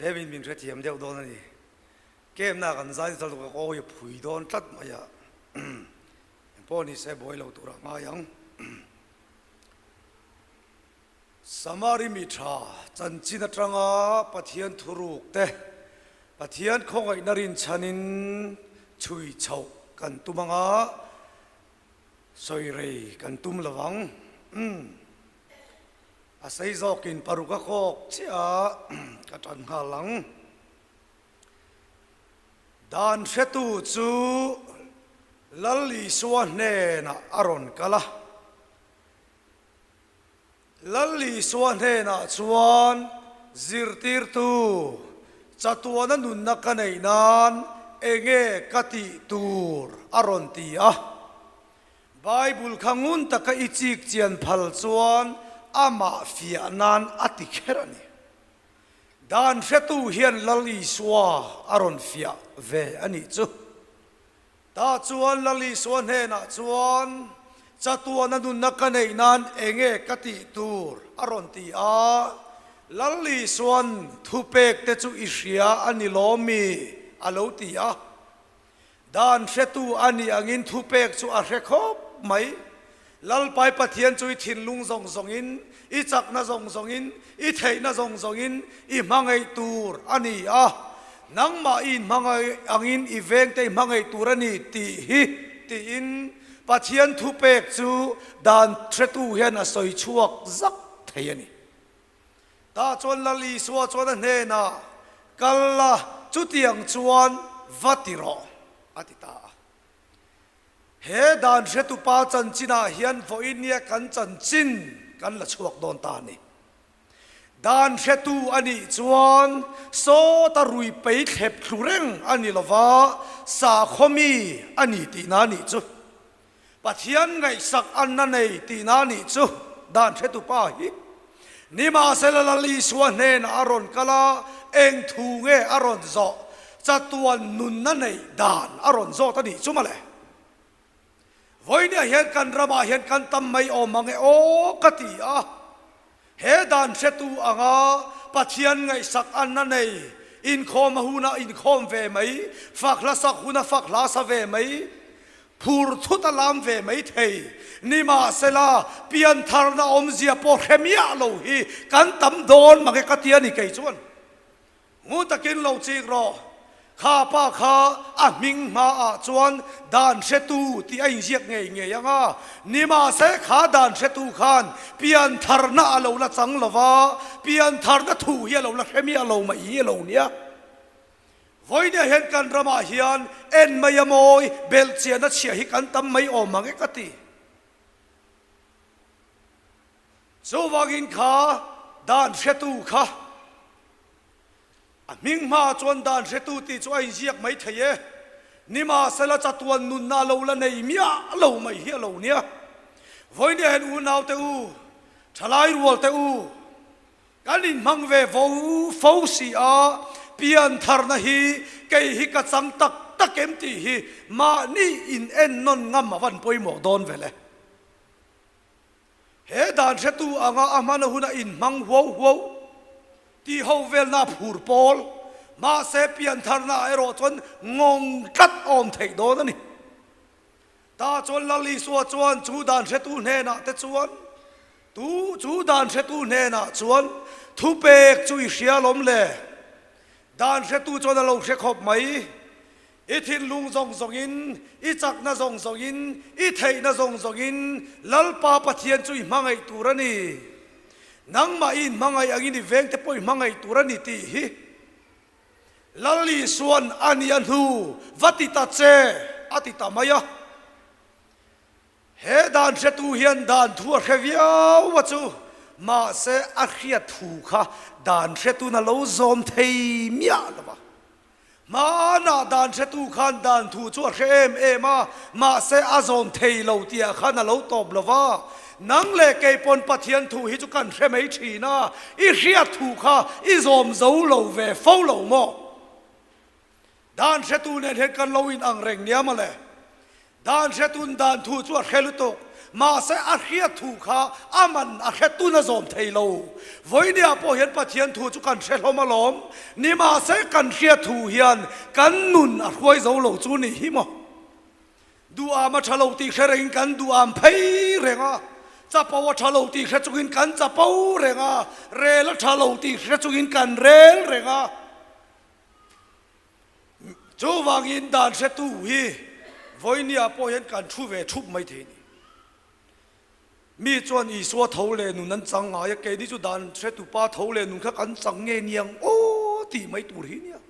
Tlemin min hrethiam deuh dawn a ni. Kemna kan zai chu ka kawi a phui dawn tlat mai a, engpawh ni se buai lo tur a ngai ang. Samari mi tha chanchin atanga Pathian thuruk te Pathian khawngaihna rinchhanin chhui chhoh kan tum anga sawi rei kan tum lo ang. A sei zawkin paruk a kawk chiah a, ka tan nghal ang. Dan hretu chu Lal Isua hnenah a rawn kal a. Lal Isua hnenah chuan zirtirtu chatuana nunna ka neih nan enge ka tih tur a rawn ti a. Bible kha ngun taka i chik chian phal chuan amah fiah nan a ti kher a ni. Dan hretu hian Lal Isua a rawn fiah ve a nih chu. Tah chuan Lal Isua hnenah chuan, Chatuana nunna ka neih nan enge ka tih tur? a rawn ti a. Lal Isua'n thupek te chu i hria a ni lawm mi? a lo ti a. Dan hretu a nih angin thupek chu a hre khawp mai. Lalpai Pathian chu i thinlung zawng zawngin, i chakna zawng zawngin, i theihna zawng zawngin i hmangaih tur a ni a. Nangmah i inhmangaih angin i vengte i hmangaih tur a ni tih hi tiin Pathian thupek chu dan hretu hian a sawi chhuak zak thei a ni. Tah chuan Lal Isua chuan a hnenah, Kal la, chutiang chuan va ti rawh, a ti ta a. He dan hretupa chanchinah hian vawinia kan chanchin kan la chhuak dawn ta a ni. Dan hretu a nih chuan sawta rui pei thlep thlu reng a ni lova, sakhaw mi a ni tihna a nih chu. Pathian ngaihsak anna nei tihna a nih chu dan hretupa hi. Nimahsela Lal Isua hnenah a rawn kal a, eng thu nge a rawn zawh? Chatuan nunna neih dan a rawn zawt a nih chu mawle. Vawinia hian kan ramah hian kan tam mai awm ang e aw ka ti a. He dan hretu anga Pathian ngaihsak anna nei, inkhawm a hunah inkhawm ve mai, fak hla sak huna fak hla sa ve mai, Phur thut a lam ve mai thei. Nimahsela, piantharna awmzia pawh hre miah lo hi kan tam dawn mange ka ti a ni kei chuan. Ngun takin lo chik rawh. Kha pa kha a hming hmaah chuan dan hretu tih a inziak ngei ngei ang a. Nimahse kha dan hretu khan piantharna a lo la chang lo va, piantharna thu hi a lo la hre miah lo mai hi a lo nia. Vawinia hian kan ramah hian en mai a mawi, belh chian a chhia hi kan tam mai awm ang e ka ti. Chuvangin kha dan hretu kha a hming hmaah chuan dan hretu tih chu a inziak mai thei e. Nimahsela chatuan nunna lo la nei miah lo mai hi a lo nia. Vawinia hian unaute u, thalai rualte u, Kan inhmang ve vo fo si a, piantharna hi kei hi ka chang tak tak em tih hi mahni in ennawn ngam a van pawimawh dawn ve le. He dan hretu anga a hmana huna inhmang huau huau tih ho velna phur pawl, mahse piantharna ah erawh chuan ngawng tlat awm theih dawn a ni. Tah chuan Lal Isua chuan chu dan hretu hnenah te chuan, Tu chu dan hretu hnenah chuan thupek chu i hria alawm le? Dan hretu chuan a lo hre khawp mai. I thinlung zawng zawngin, i chakna zawng zawngin, i theihna zawng zawngin Lalpa Pathian chu i hmangaih tur a ni. Nangmah i inhmangaih angin i vengte pawh i hmangaih tur a ni tih hi. Lal Isua'n a ni a hnu va ti ta che a ti ta mai a. He dan hretu hian dan thu a hre viau a chu, mahse a hriat thu kha dan hretun a lo zawm thei miah lo va. Hmanah dan hretu khan dan thu chu a hre em em a, mahse a zawm thei lo tihah khan a lo tawp lo va. Nang leh kei pawn Pathian thu hi chu kan hre mai thin a, i hriat thu kha i zawm zo lo ve fo lo maw? Dan hretu nen hian kan lo in ang reng nia mawle. Dan hretun dan thu chu a hre lutuk. Mahse a hriat thu kha a man a hre tun a zawm thei lo. Vawinia pawh hian Pathian thu chu kan hre hlawm alawm. Nimahse kan hriat thu hian kan nun a hruai zo lo chu nih hi maw? Duham a tha lo tih hre rengin kan duham phei reng a, chapo a tha lo tih hre chungin kan chapo reng a, rel a tha lo tih hre chungin kan rel reng a. Chuvangin dan hretu hi vawinia pawh hian kan thu ve thup mai thei a ni. Mi chuan Isua tho leh nun an chang ngai a, keini chu dan hretu pa tho leh nun kha kan chang nge niang aw tih mai tur hi nia.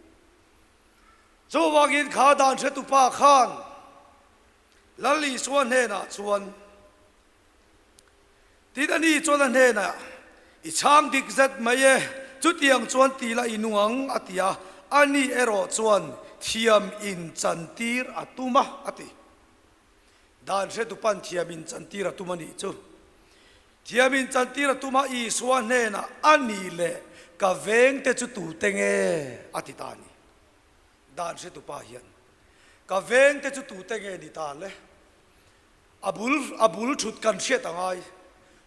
Chuvangin kha dan hretu pa khan Lal Isua hnenah chuan, Tin a ni chuan a hnenah, I chhang dik zet mai e, chutiang chuan ti la i nung ang, a ti a. A ni erawh chuan thiam inchantir a tum a, a ti. Dan hretu pan thiam inchantir a tum a nih chu. Thiam inchantir a tum a, Isua hnenah, A ni leh ka vengte chu tute nge? a ti ta a ni. Dan hretu pa hian, Ka vengte chu tute nge ni ta le? A bul a bul thut kan hriat a ngai.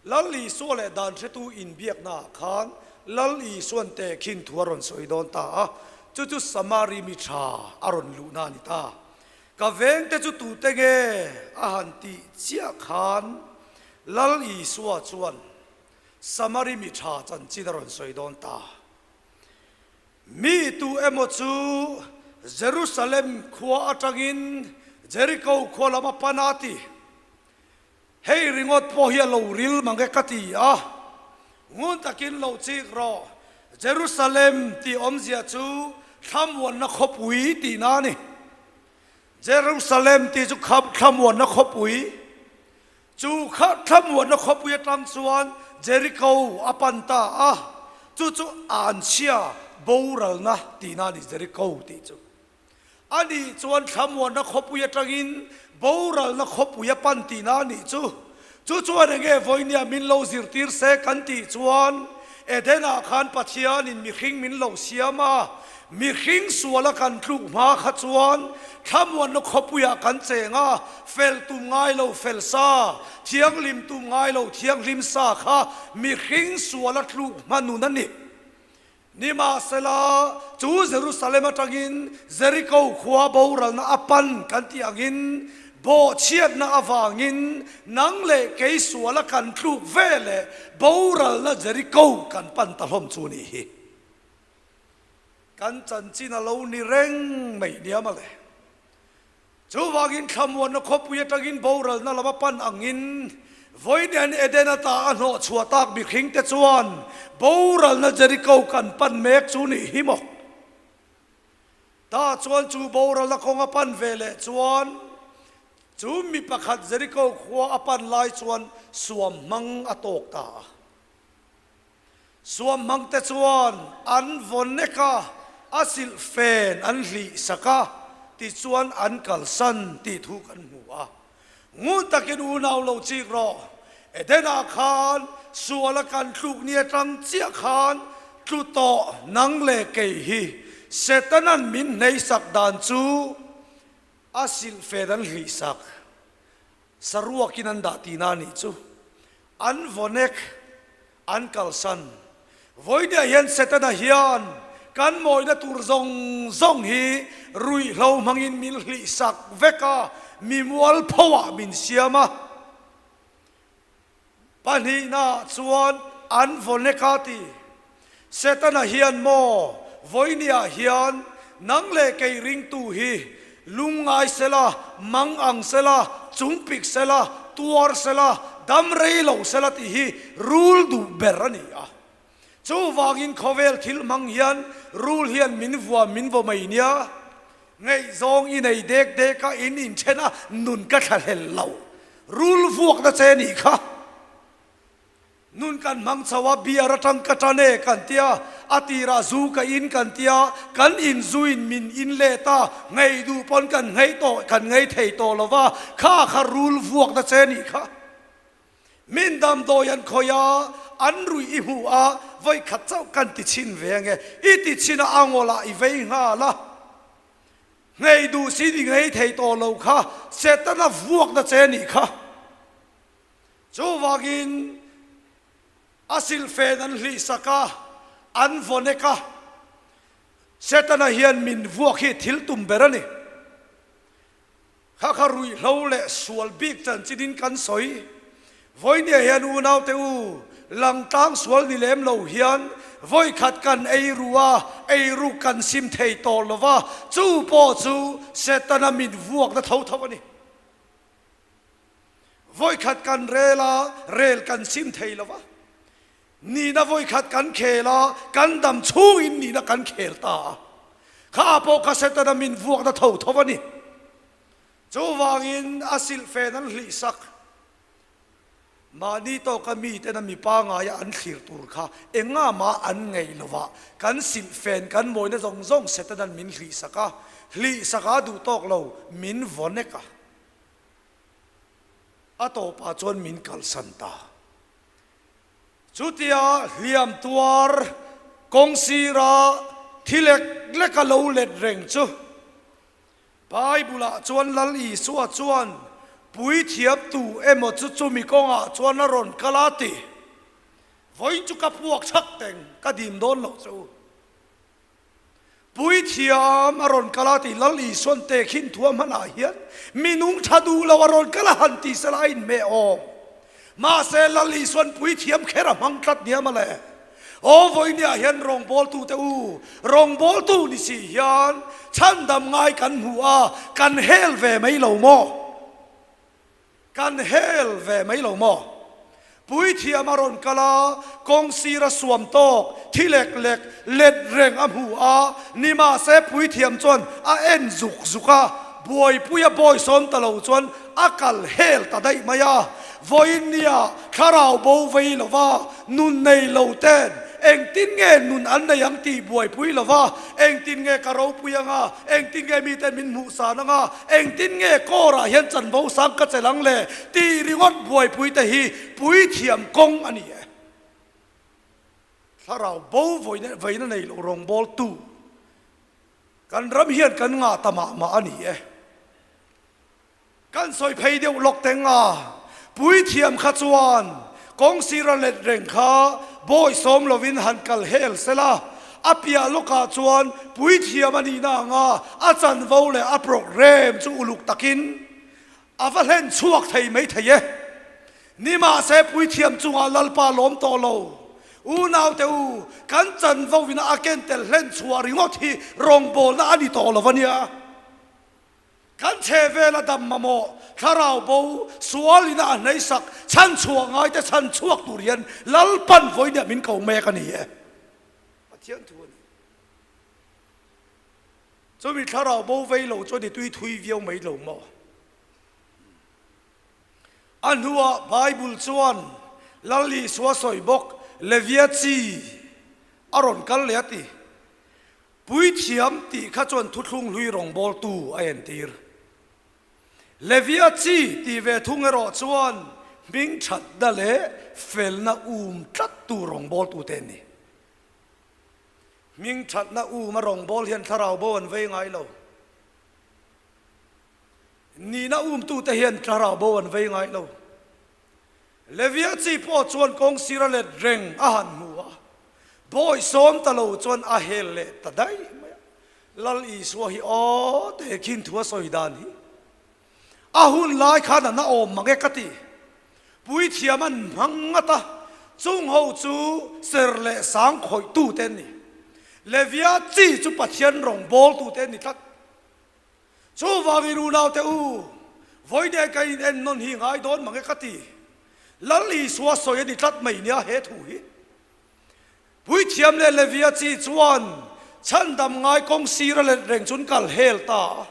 Lal Isua leh dan hretu inbiaknaah khan Lal Isuan tehkhin thu a rawn sawi dawn ta a, chu chu Samari mi tha a rawn luhna a ni ta. Ka vengte chu tute nge a han tih chiah khan Lal Isua chuan Samari mi tha chanchin a rawn sawi dawn ta. Mi tu emaw chu Jerusalem khua atangin Jeriko khua lam a pan a ti. Hei ringawt pawh hi a lo ril mang e ka ti a, ngun takin lo chik rawh. Jerusalem tih awmzia chu thlamuanna khawpui tihna a ni. Jerusalem tih chu thlamuanna khawpui. Chu kha thlamuanna khawpui atang chuan Jeriko a pan ta a, chu chu anchhia boralna tihna a ni Jeriko tih chu. Ani chuan thlamuanna khawpui atangin boralna khawpui a pan tihna a nih chu. Chu chuan enge vawinia min lo zirtir se kan tih chuan Edenah khan Pathianin mihring min lo siam a, mihring suala kan tluk hma kha chuan thlamuanna khawpuiah kan cheng a, fel tum ngai lo fel sa, thianghlim tum ngai lo thianghlim sa kha mihring suala tluk hma nun a ni. Nimahsela, chu Jerusalem atangin Jeriko khua boralna a pan kan tih angin, bawhchhiatna avangin nang leh kei suala kan tluk ve leh boralna Jeriko kan pan ta hlawm chu nih hi. Kan chanchin a lo ni reng mai nia mawle. Chuvangin thlamuanna khawpui atangin boralna lama pan angin vawiin Eden ata a hnawh chhuah tak mihringte chuan boralna Jeriko kan pan mek chu nih hi maw? Tah chuan chu boralna kawng a pan ve leh chuan chu mi pakhat Jeriko khua a pan lai chuan suam hmang a tawk ta a. Suamhmangte chuan an vaw nek a, a silh fen an hlih sak a, tichuan an kalsan tih thu kan hmu a. Ngun takin unau lo chik rawh, Edenah khan suala kan tluk ni atang chiah khan tlu tawh nang leh kei hi Setana'n min hneisak dan chu a silh fen an hlih sak. Saruakin an dah tihna a nih chu. An vawnek an kalsan. Vawinia hian Setana hian kan mawina tur zawng zawng hi ruihhlo hmangin min hlihsak vek a, mi mualphoah min siam a. Pahnihnaah chuan an vawnek a ti. Setana hian maw vawinia hian nang leh kei ringtu hi lungngai sela, mang ang sela, chungpik sela, tuar sela, dam rei lo sela tih hi rul duh ber a ni a. Chuvangin khawvel thil hmang hian rul hian min vuam min vaw mai nia. Ngaihzawng i nei dek dek a, in inthen a, nun ka thlahlel lo. Rul vuakna che nih kha. Nun kan hmang chho a, beer atang ka tan e kan tia, a tirah zu ka in kan tia, kan in zuin min in let a, ngei duh pawn kan ngei tawh, kan ngei thei tawh lo va, kha kha rul vuakna che nih kha. Min damdawi an khawih a, an ruih i hmuh a, vawi khat chauh kan ti chhin ve ange, i ti chhin a, a ngawlah i vei nghal a. Ngei duh si ni ngei thei tawh lo kha, Setana vuakna che nih kha. Chuvangin a silhfen an hlihsak a, an vaw nek a. Setana hian min vuak hi thil tum ber a ni. Kha kha ruihhlo leh sual bik chanchinin kan sawi. Vawinia hian unaute u, langtlang sual ni lem lo hian vawikhat kan ei ru a, ei ruk kan sim thei tawh lo va, chu pawh chu Setana min vuakna tho tho a ni. Vawikhat kan rel a, rel kan sim thei lo va. Nihna vawikhat kan khel a, kan dam chhungin nihna kan khel ta a. Kha pawh kha Setana min vuakna tho tho a ni. Chuvangin a silhfen an hlihsak. Mahni tawka mitena mi pangaia an thlir tur kha engah mah an ngaih lovah kan silhfen kan mawina zawng zawng Setana'n min hlihsak a, hlihsak a duh tawk lo, min vaw nek a. A tawpah chuan min kalsan ta. Chutia hliam tuar kawng sira thi lek lek a lo let reng chu Bible-ah chuan Lal Isua chuan puithiam tu emaw chu chumi kawngah chuan a rawn kal a ti. Vawiin chu ka puak chhak teng, ka dim dawn lo che u. Puithiam a rawn kal a tih Lal Isuan tehkhin thu a hmanah hian mi nung tha duh lo a rawn kal a han tih sela a inhmeh awm. Mahse Lal Isuan puithiam kher a hmang tlat nia mawle. Aw vawinia hian rawngbawltute u, rawngbawltu ni si hian chhandam ngai kan hmu a, kan hel ve mai lo maw? Kan hel ve mai lo maw? Puithiam a rawn kal a, kawng sir a suam tawk, thi lek lek, let reng a hmu a, nimahse puithiam chuan a en zuk zuk a, buaipui a bawisawn ta lo chuan a kal hel ta daih mai a. Vawiin nia thlarau bo vei lo va, nun nei lo ten engtin nge nun an nei ang tih buaipui lo va, engtin nge ka ropui ang a, engtin nge miten min hmuh san ang a, Engtin nge kawrah hian chanvo sang ka chelh ang le tih ringawt buaipui te hi puithiam kawng a ni e. Thlarau bo vawiina nei lo rawngbawltu kan ram hian kan ngah ta mah mah a ni e. Kan sawi phei deuh lawk teng a, puithiam kha chuan kawng sira let reng kha bawi sawm lovin han kal hel sela, A piah lawkah chuan puithiam a nihna anga a chanvo leh a programme chu uluk takin a va hlen chhuak thei mai thei e. Nimahse puithiam chungah Lalpa lawm tawh lo. Unaute u, kan chanvo ina a ken tel hlen chhuah ringawt hi rawngbawlna a ni tawh lo a nia. Kan chhe vela dam mamawh, thlarau bo, sual ina a hneisak, chhanchhuah ngaite chhanchhuak tur hian Lalpan vawinia min ko mek a ni e. Pathian thu a ni. Chumi thlarau bo vei lo chuan i tui thui viau mai lo maw? A hnuah Bible chuan Lal Isua sawi bawk Levia chi a rawn kal leh a ti. Puithiam tih kha chuan thuthlung hlui rawngbawltu a entir. Levia chi tih ve thung erawh chuan hming thatna leh felna um tlattu rawngbawltute an ni. Hming thatna um a rawngbâwl hian thlarau bo an vei ngai lo. Nihna umtute hian thlarau bo an vei ngai lo. Levia chi pawh chuan kawng sira let reng a han hmu a, bawi sawm ta lo chuan a hel leh ta daih mai a. Lal Isua hi aw teh khin thu a sawi dan hi a hun lai khan a na awm mang e ka ti. Puithiam an hmang ngat a, chung ho chu ser leh sang khawih tute an ni. Levia chi chu Pathian rawngbawl tute an ni tlat. Chuvangin unaute u, vawiin ka in en nawn hi ngai dawn mang e ka ti. Lal Isua sawi a ni tlat mai nia he thu hi. Puithiam leh Levia chi chuan chhandam ngai kawng sir a let reng chun kal hel ta a.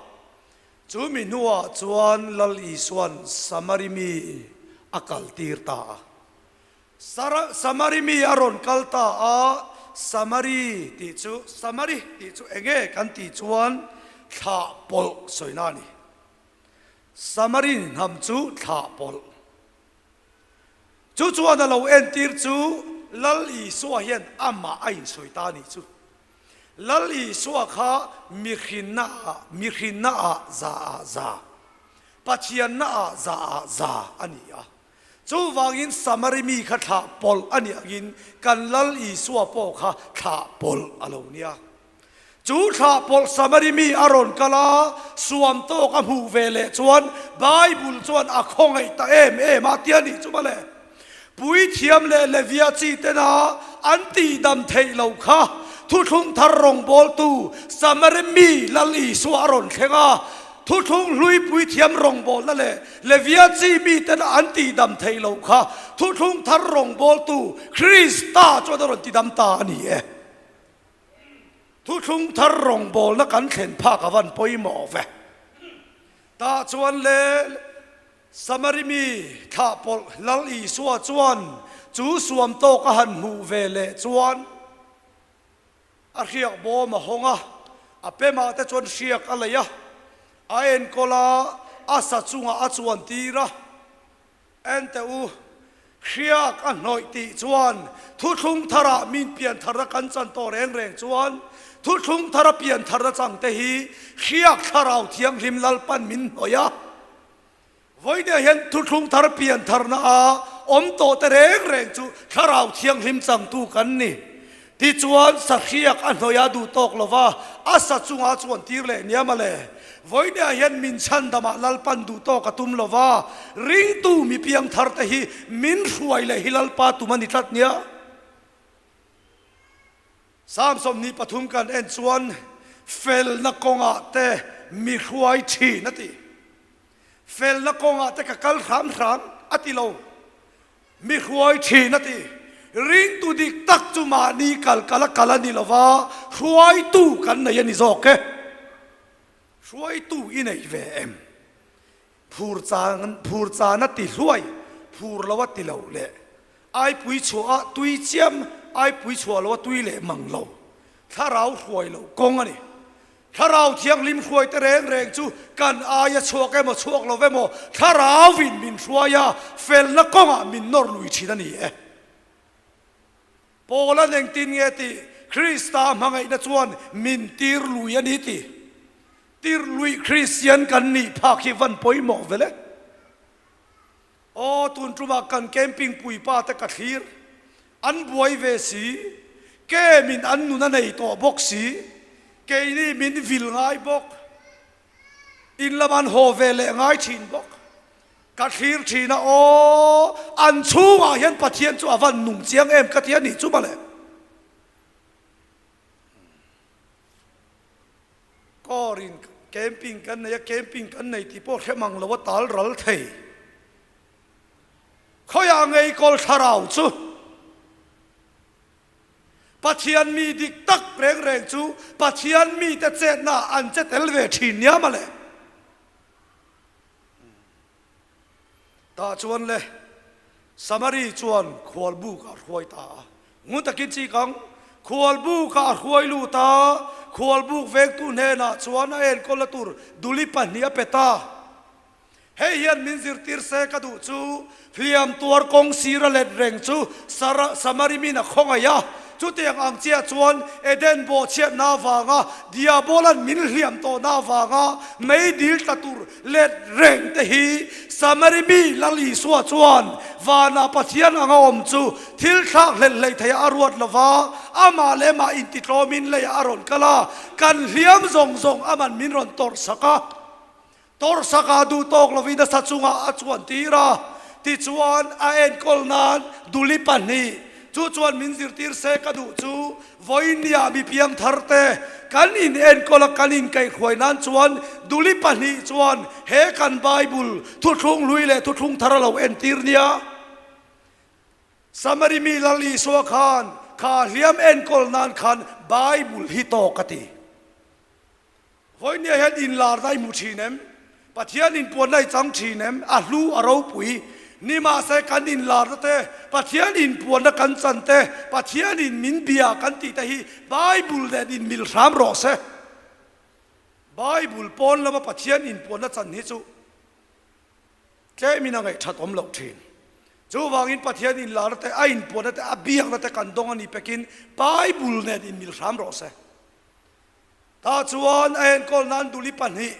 Chu mi hnuah chuan Lal Isua'n Samari mi a kaltir ta a. Samari mi a rawn kal ta a, Samari tih chu Samari tih chu eng nge kan tih chuan thlah pawlh sawina a ni. Samari hnam chu thlah pawlh. Chu chuan a lo entir chu Lal Isua hian amah a insawi ta a nih chu. Lal Isua kha mihrinna ah mihrinna ah za ah za, Pathianna ah za ah za a ni a. Chuvangin Samari mi kha thlah pawlh a nih angin kan Lal Isua pawh kha thlah pawlh a lo nia. Chu thlah pawlh Samari mi a rawn kal a, suam tawk a hmuh ve leh chuan Bible chuan a khawngaih ta em em a tia nih chu mawle. Puithiam leh Levia chi tena an tihdam theih loh kha Thuthlung Thar rawngbawltu Samari mi Lal Isua a rawn thleng a, Thuthlung hlui puithiam rawngbawlna leh Levia chi mitena an tihdam theih loh kha Thuthlung Thar rawngbawltu Krista chuan a rawn tidam ta a ni e. Thuthlung Thar rawngbawlna kan thlen phak a van pawimawh ve. Tah chuan le Samari mi thlah pawlh Lal Isua chuan chu suam tawk a han hmuh ve leh chuan a hriak bawm a hawng a, a pemah te chuan hriak a lei a, a enkawl a, a sa chungah a chuan tir a. En teh u, hriak a hnawih tih chuan thuthlung tharah min pian tharna kan chan tawh reng reng chuan thuthlung thara pian tharna chang te hi hriak thlarau thianghlim Lalpan min hnawih a. Vawinia hian thuthlung thar pian tharna a awm tawh te reng reng chu thlarau thianghlim changtu kan ni. Tichuan, sahriak a hnawih a duh tawk lo va, a sa chungah chuan tir leh niam a le. Vawinia hian min chhandamah Lalpan duh tawk a tum lo va, ringtu mi piang thar te hi min hruai leh hi Lalpa tum a ni tlat nia. Psalm 23 kan en chuan felna kawngah te mi hruai thin a ti. Felna kawngah te ka kal hram hram a ti lo. Mi hruai thin a ti. Ringtu dik tak chu mahni kal kal a kal a ni lova, hruaitu kan nei a ni zawk e. Hruaitu i nei ve em? Phur chan, phur chan a ti hluai, phur lo a ti lo leh. Aipui chhuah a tui chiam, aipui chhuah lo a tui leh mang lo. Thlarau hruai lo kawng a ni. Thlarau Thianghlim hruaite reng reng chu kan aia chhuak emaw chhuak lo emaw Thlarauin min hruai a, felna kawngah min nawr lui thin a ni e. Paula'n engtin nge tih Krista hmangaihna chuan min tir lui a ni tih tir luih Kristian kan nih phak hi van pawimawh vel e. Aw, tun tumah kan camping puipa te ka thlir. An buai ve si, kemin an nun a nei tawh bawk si, keini min vil ngai bawk, in lam an haw ve leh ngai thin bawk. Ka thlir thin a, aw, an chhungah hian Pathian chu a van nung chiang em ka ti a nih chu mawle. Car in camping kan nei a, camping kan nei tih pawh hre mang lo a tal ral thei. Khawiah ngei kawl thlarau chu Pathian mi dik tak reng reng chu Pathian mite chetna an che tel ve thin nia mawle. Tah chuan le Samari chuan khualbuk a hruai ta a. Ngun takin chik ang, khualbuk ah a hruai lut a, khualbuk vengtu hnenah chuan a enkawlna tur duli pahnih a pe ta. Hei hian min zirtir se ka duh chu hliam tuar kawng sir a let reng chu Samari min a khawngaih a, chutiang ang chiah chuan Eden bawhchhiatna avanga Diabola'n min hliam tawhna avanga meidil tla tur Let reng te hi Samari mi Lal Isua chuan vanah Pathian anga awm chu thil thlak hlelh hleih theiah a ruat lo va, amah leh amah intitlawmin leiah a rawn kal a, kan hliam zawng zawng aman min rawn tawrhsak a. Tawrhsakah duh tawk lovin a sa chungah a chuan tir a, tichuan a enkawl nan duli pahnih chu chuan min zirtir se ka duh chu Vawinia mi piangthar te kan in enkawl a kan inkaihhruai nan chuan duli pahnih chuan he kan Bible thuthlung hlui leh thuthlung thar a lo entir nia. Samari mi Lal Isua khan kha hliam enkawl nan khan Bible hi tawk a ti. Vawinia hian inlarna i hmu thin em? Pathian inpuanna i chang thin em? A hlu a ropui. Nimahse kan inlarna te, Pathian inpuanna kan chan te, Pathianin min bia kan tih te hi Bible nen inmil hram rawh se. Bible pawn lama Pathian inpuanna chan hi chu tlemin a ngaihthat awm loh thin. Chuvangin Pathian inlarna te, a inpuanna te, a biakna te kan dawng a ni pekin Bible nen inmil hram rawh se. Tah chuan a enkawl nan duli pahnih,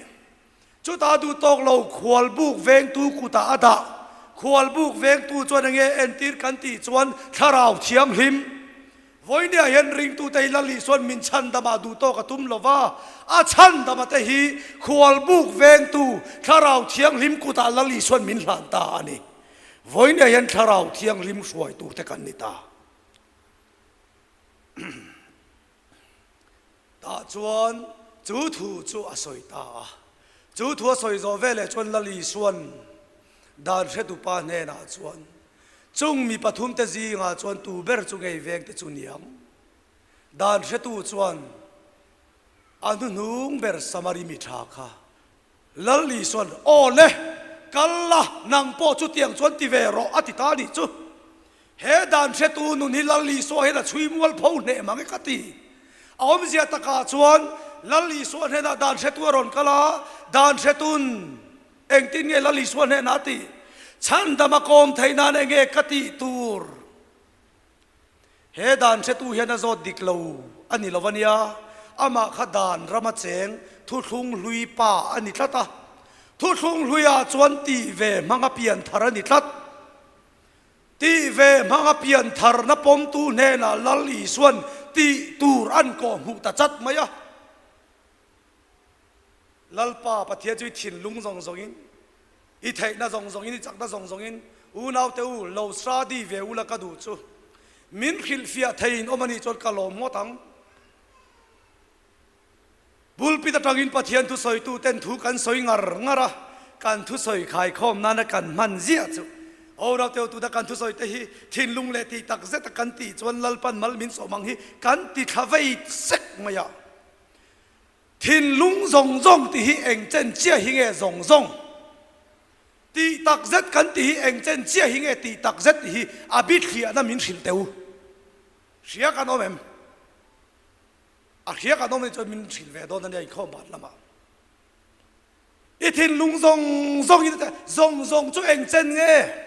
chutah duh tawk lo khualbuk vengtu kutah a dah. Khualbuk vengtu chuan enge entir kan tih chuan Thlarau Thianghlim. Vawinia hian ringtute hi Lal Isuan min chhandamah duh tawk a tum lo va, a chhandama te hi khualbuk vengtu Thlarau Thianghlim kutah Lal Isuan min hlan ta a ni. Vawinia hian Thlarau Thianghlim hruai tur te kan ni ta. Tah chuan chu thu chu a sawi ta a. Chu thu a sawi zawh veleh chuan Lal Isuan dan hretupa hnenah chuan, Chung mi pathumte zingah chuan tu ber chu ngei vengte chu niang? Dan hretu chuan a hnuhnung ber Samari mi tha kha Lal Isuan, Aw le, kal la, nang pawh chutiang chuan ti ve rawh, a ti ta a nih chu. He dan hretu nun hi Lal Isua hian a chhui mual pho hneh mang e ka ti. A awmzia takah chuan Lal Isua hnenah dan hretu a rawn kal a, dan hretun engtin nge Lal Isua hnenah a tih? Chhandam a kawm theih nan enge ka tih tur? He dan hretu hian a zawt dik lo a ni lo a nia, amah kha dan rama cheng thuthlung hlui pa a ni tlat a, thuthlung hluiah chuan tih ve hmanga pian thar a ni tlat. Tih ve hmanga pian tharna pawmtu hnenah Lal Isuan tih tur an kawh hmuh ta chat mai a. Lalpa Pathian chu i thinlung zawng zawngin, i theihna zawng zawngin, i chakna zawng zawngin unaute u lo study ve ula ka duh chu. Min hrilhfiah theiin awm a nih chuan ka lawm ngawt ang. Pulpit atangin Pathian thusawitu ten thu kan sawi ngar ngar a, kan thusawi khaikhawm nana kan hman ziah chu. Aw Rauteu tuna kan thusawi te hi thinlung leh tih tak zeta kan tih chuan Lalpan mal min sawm ang hi kan ti thla vei sek mai a. Thinlung zawng zawng tih hi eng chen chiah hi nge zawng zawng? Tih tak zet kan tih hi eng chen chiah hi nge tih tak zet tih hi a bithliahna min hrilh teh u. Hria kan awm em? A hria kan awm anih chuan min hrilh ve dawn a nia inkhawm bat lamah. I thinlung zawng zawng in zawng zawng chu eng chen nge?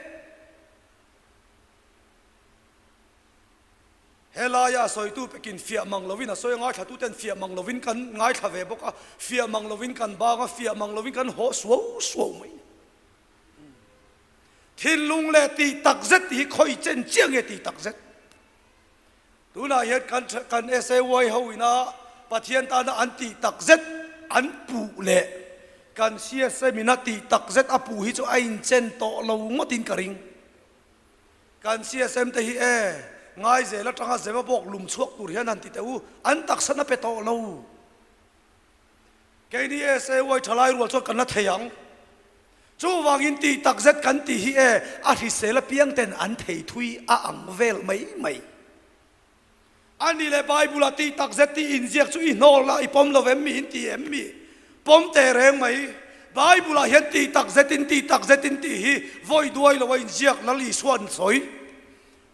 Helaia sawitu pekin fiah mang lovin a sawi a, ngaithlatuten fiah mang lovin kan ngaithla ve bawk a, fiah mang lovin kan bang a, fiah mang lovin kan haw suau suau mai. Thinlung leh tih tak zet tih hi khawi chen chiah nge tih tak zet? Tunah hian kan kan SAY ho ina Pathian tana an tih tak zet an puh leh kan CSM ina tih tak zet a puh hi chu a inchen tawh lo ngawtin ka ring. Kan CSM te hi e, Ngaizel atanga Zema bawk lum chhuak tur hian han ti teh u, an taksa na pe tawh lo. Keini SAY thalai rual chuan kan la thei ang. Chuvangin tih tak zet kan tih hi e, a hrisel apiang ten an thei thui a ang vel mai mai. A ni leh Bible-ah tih tak zet tih inziak chu i hnawl a, i pawm lo em mi in ti em mi? Pawm teh reng mai. Bible-ah hian tih tak zetin tih tak zetin tih hi vawi duai lo a inziak Lal Isua an sawi.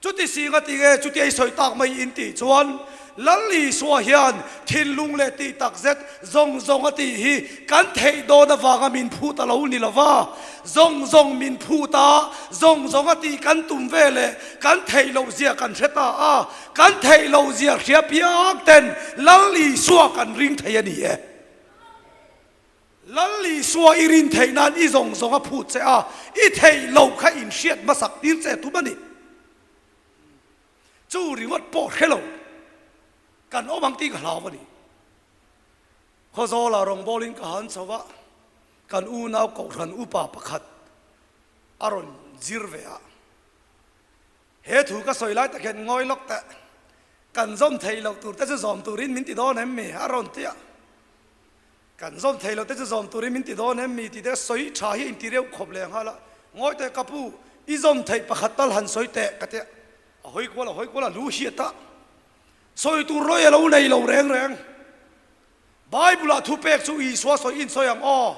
Chuti si nga ti nge chuti a i sawi tak mai in tih chuan Lal Isua hian thinlung leh tih tak zet zawng zawng a tih hi kan theih dawn avanga min phut a lo ni lo va, zawng zawng min phut a, zawng zawng a tih kan tum ve leh kan theih loh zia kan hre ta a, kan theih loh zia hria piang ten Lal Isua kan ring thei a ni e. Lal Isua i rin theih nan i zawng zawng a phut che a, i theih loh kha inhriat hmasak tir che tum a ni. Chu ringawt pawh hre lo kan awm ang tih ka hlau a ni. Khawzawla rawngbawlin ka han chho a, kan unau kohhran upa pakhat a rawn zir ve a. He thu ka sawi lai tak hian ngawi lawk teh, kan zawm theih loh tur te chu zawm turin min ti dawn em mi? a rawn ti a. Kan zawm thei lo te chu zawm turin min ti dawn em mi tih te sawi tha hi a inti reuh khawp leh nghal a, Ngawi teh ka pu, i zawm theih pakhat tal han sawi teh ka ti a, a hawi kual a hawi kual a lu hiat a, sawi tur rawi a lo nei lo reng reng. Bible ah thupek chu Isua sawi in sawi ang aw,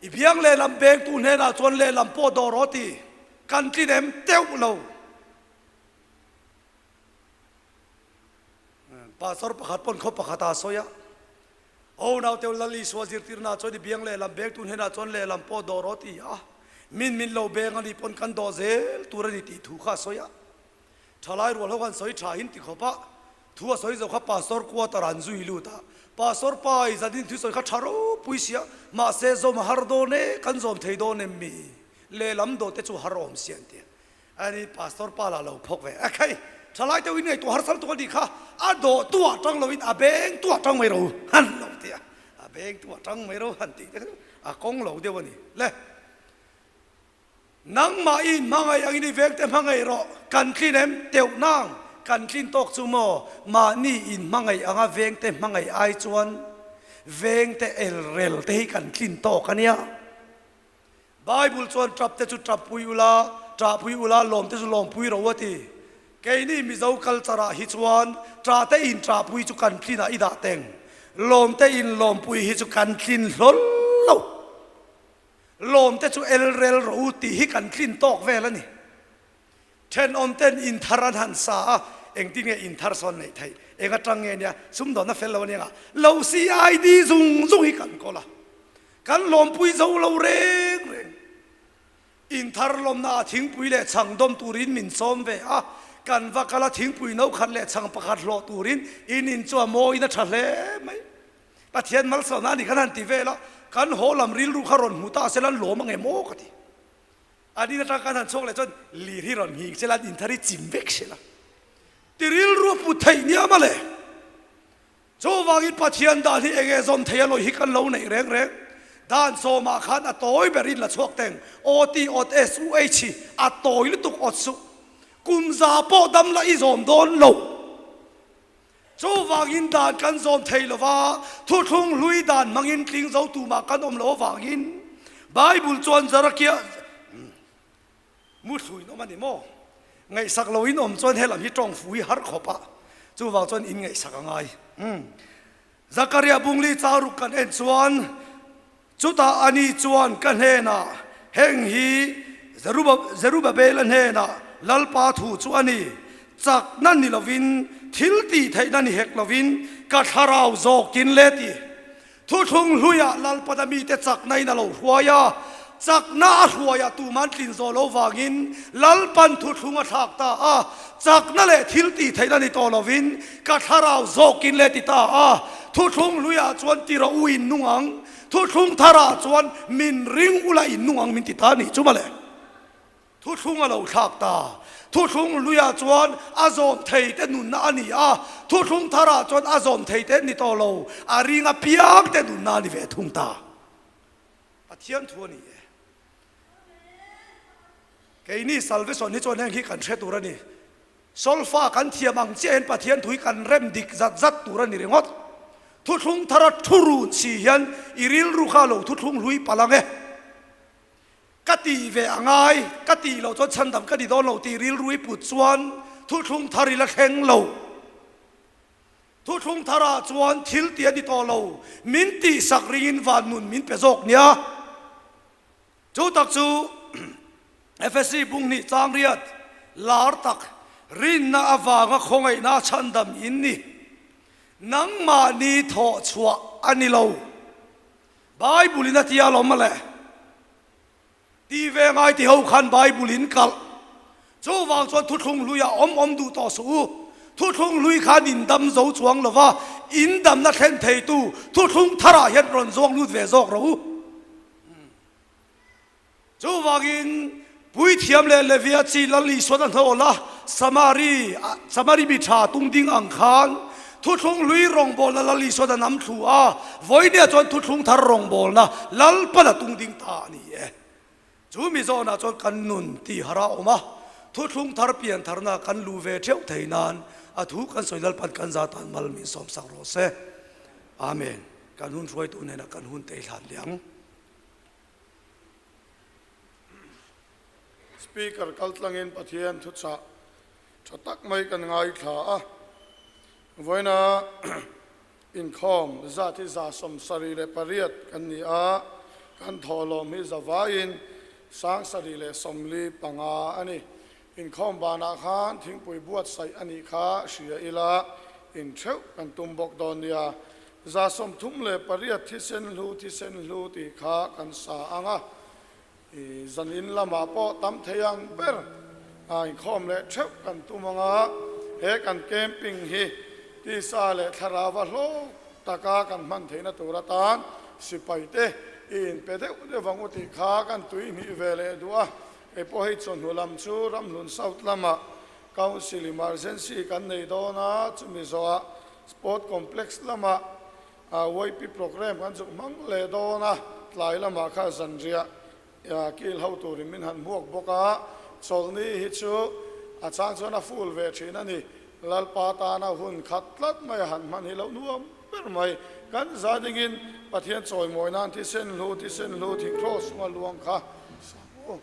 i biang lehlam bengtu hnenah chuan lehlam pawh dawr aw ti, kan tlin em teuh lo. Pastor pakhat pawn khaw pakhat ah a sawi a, Aw naute Lal Isua zirtirna chuan i biang lehlam bengtu hnenah chuan lehlam pawh dawh rawh ti a, min min lo beng a nih pawn kan dawh zel tur a ni tih thu kha a sawi a. Thalai rual ho khan sawi tha in ti khawp a, thu a sawi zo kha Pastor quarter ah an zui lut a, Pastor pa i zanin thusawi kha tha ropui sia, mahse zawm a har dawn e, kan zawm thei dawn em mi? Lehlam dawh te chu har awm si an ti a. Ani pastor pa lah lo phawk ve. A khai, thalai deuhin ngaihtuah har sal tuk a nih kha, a dawh tuah tang loin a beng tuah tang mai ro han lo ti a. A beng tuah tang mai ro han tih te kha chu a kawng lo deuh a ni. Le, nangmah i inhmangaih angin i vengte hmangaih rawh, kan tlin em? Teuh nang, kan tlin tawk chu maw? Mahni inhmangaih anga vengte hmangaih ai chuan vengte elrel te hi kan tlin tawk a nia. Bible chuan ṭap te chu ṭap pui ula, ṭah pui ula, lawm te chu lawm pui ro a ti. Keini Mizo culture ah hi chuan ṭah te in ṭah pui chu kan tlin ah i dah teng, lawm te in lawm pui hi chu kan tlin hlawl lo. Lawm te chu el rel rawh u tih hi kan tlin tawk vel a ni. Thenawm ten in thar an han sa a, engtin nge in thar sawn neih theih? Eng atang nge nia? Sumdawnna fel lo ania ngah lo CID zung zung hi kan kawl a, kan lawmpui zo lo reng reng. In thar lawmna ah thingpui leh chhang dawm turin min sawm ve a, kan va kal a thingpui no khat leh chhang pakhat hlawh turin in in chu a mawiin a tha hle mai. Pathian malsawmna a ni khan han ti vel a, kan haw lam rilru kha rawn hmu ta sela an lawm ange maw ka ti. An in atang khan han chhuak leh chuan lir hi rawn nghing sela an inthar hi chim vek sela ti rilru a put theih nia mawle. Chuvangin Pathian dan hi enge zawm thei a lawi hi kan lo neih reng reng. Dan sawmah khan a tawi berin la chhuak teng. Aw ti awt SUH hi a tawi lutuk awt suh. Kum za pawh dam la i zawm dawn lo. Chuvangin dan kan zawm thei lo va, thuthlung hlui dan hmangin tling zo tumah kan awm lo avangin Bible chuan Zarakia muthluin awm a ni maw? Ngaihsak loin awm chuan helam hi tawng fu hi har khawp a, chuvang chuan in ngaihsak a ngai. Zakaria bungli charuk kan en chuan Chutah ani chuan ka hnenah, Heng hi Zerubabela hnenah Lalpa thu chu a ni, chakna ni lovin, thil tih theihna ni hek lovin, ka thlarau zawkin le ti. Thuthlung hluiah Lalpana mite chakna in a lo hruai a, chakna a hruaiah tuman tlin zawh lo vangin Lalpan thuthlung a thlak ta a, chakna leh thil tih theihna ni tawh lovin, Ka thlarau zawkin le ti ta a, thuthlung hluiah chuan ti rawh u in nung ang, thuthlung tharah chuan min ring ula in nung ang min ti ta a nih chu mawle. Thuthlung a lo thlak ta. Thuthlung hluiah chuan a zawm thei te nunna a ni a, thuthlung tharah chuan a zawm thei te ni tawh lo, a ring apiang te nunna a ni ve thung ta. Pathian thu a ni e. Keini salvation hi chuan heng hi kan hre tur a ni. Solfa kan thiam ang chiah hian Pathian thu hi kan rem dik zat zat tur a ni ringawt. Thuthlung thara thu run si hian i rilru kha lo thuthlung hlui palh ang e. Ka tih ve a ngai, ka tih loh chuan chhandam ka ti dawn lo tih rilru i put chuan thuthlung thar i la thleng lo. Thuthlung tharah chuan thil tih a ni tawh lo, min tihsak ringin van nun min pe zawk nia. Chu tak chu Efesi bunghnih changriat lar tak rinna avanga khawngaihna chhandam in ni. Nangmahni thawh chhuah a ni lo. Bible in a tia alawm mawle. Ti ve ngai ti ho khan Bible in kalh. Chuvang chuan thuthlung hluiah awm awm duh tawh suh u. Thuthlung hlui khan in dam zo chuang lo va, in damna thlen theitu thuthlung tharah hian rawn zawng lut ve zawk rawh u. Chuvangin Puithiam leh Levia chi Lal Isuan a hnawl a, Samari, Samari mi tha tung ding ang khan thuthlung hlui rawngbawlna Lal Isuan a nam thlu a, vawinia chuan thuthlung thar rawngbawlna Lalpan a tung ding ta a ni e. Chu mi zawnah chuan kan nun tih har a awm a, thuthlung thar pian tharna kan luh ve theuh thei nan a thu kan sawi Lalpan kan za tan mal min sawmsak rawh se. Amen. Kan hun hruaitu hnenah kan hun tei hlan leh ang. Speaker kaltlangin Pathian thuchah tha tak mai kan ngaithla a, vawiina inkhawm zat hi 78 kan ni a, kan thawhlawm hi zavaiin 745 a ni. Inkhawm banah khan thingpui buatsaih a nih kha hria ila in theuh kan tum bawk dawn nia. 38 thisen hlu thisen hlu tih kha kan sa ang a, i zanin lamah pawh tam thei ang ber a inkhawm leh theuh kan tum ang a, he kan camping hi tisa leh thlarau a hlawk taka kan hman theihna tur atan sipaite. I inpe deuh deuh ang u tih kha kan tui hnih ve leh duh a, hei pawh hei chawhnu lam chu Ramhlun South lamah Council Emergency kan nei dawn a, chumi zawhah Sport Complex lamah YP Programme kan chuk hmang leh dawn a, tlai lamah kha zanriah kil ho turin min han hmuak bawk a, chawlhni hi chu a chang chuan a full ve thin a ni. Lalpa tana hun khat tlat mai a han hman hi lo nuam ber mai. Kan za dingin Pathian chawimawi nan thisen hlu, thisen hlu, thing cross chunga luang kha sang u.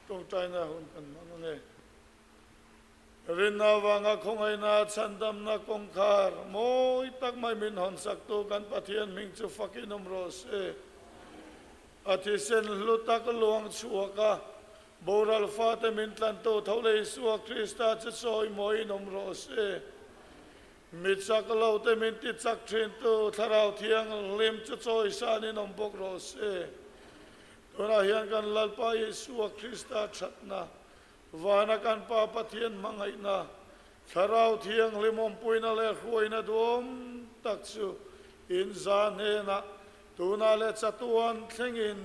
Tawngtaina hun kan hmang ange. Rinna avanga khawngaihna chhandamna kawngkhar mawi tak mai min hawnsaktu kan Pathian hming chu fakin awm rawh se. A thisen hlu tak luang chhuak a, boral fate min tlantu tho leh Isua Krista chu chawimawiin awm rawh se. Mi chak lo te min ti chak thintu Thlarau Thianghlim chu chawisanin awm bawk rawh se. Tunah hian kan Lalpa Isua Krista thatna, vana kan Pa Pathian hmangaihna, Thlarau Thianghlim awmpuina leh hruaina duhawm tak chu in za hnenah tunah leh chatuan thlengin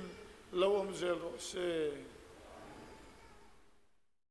lo awm zel rawh se.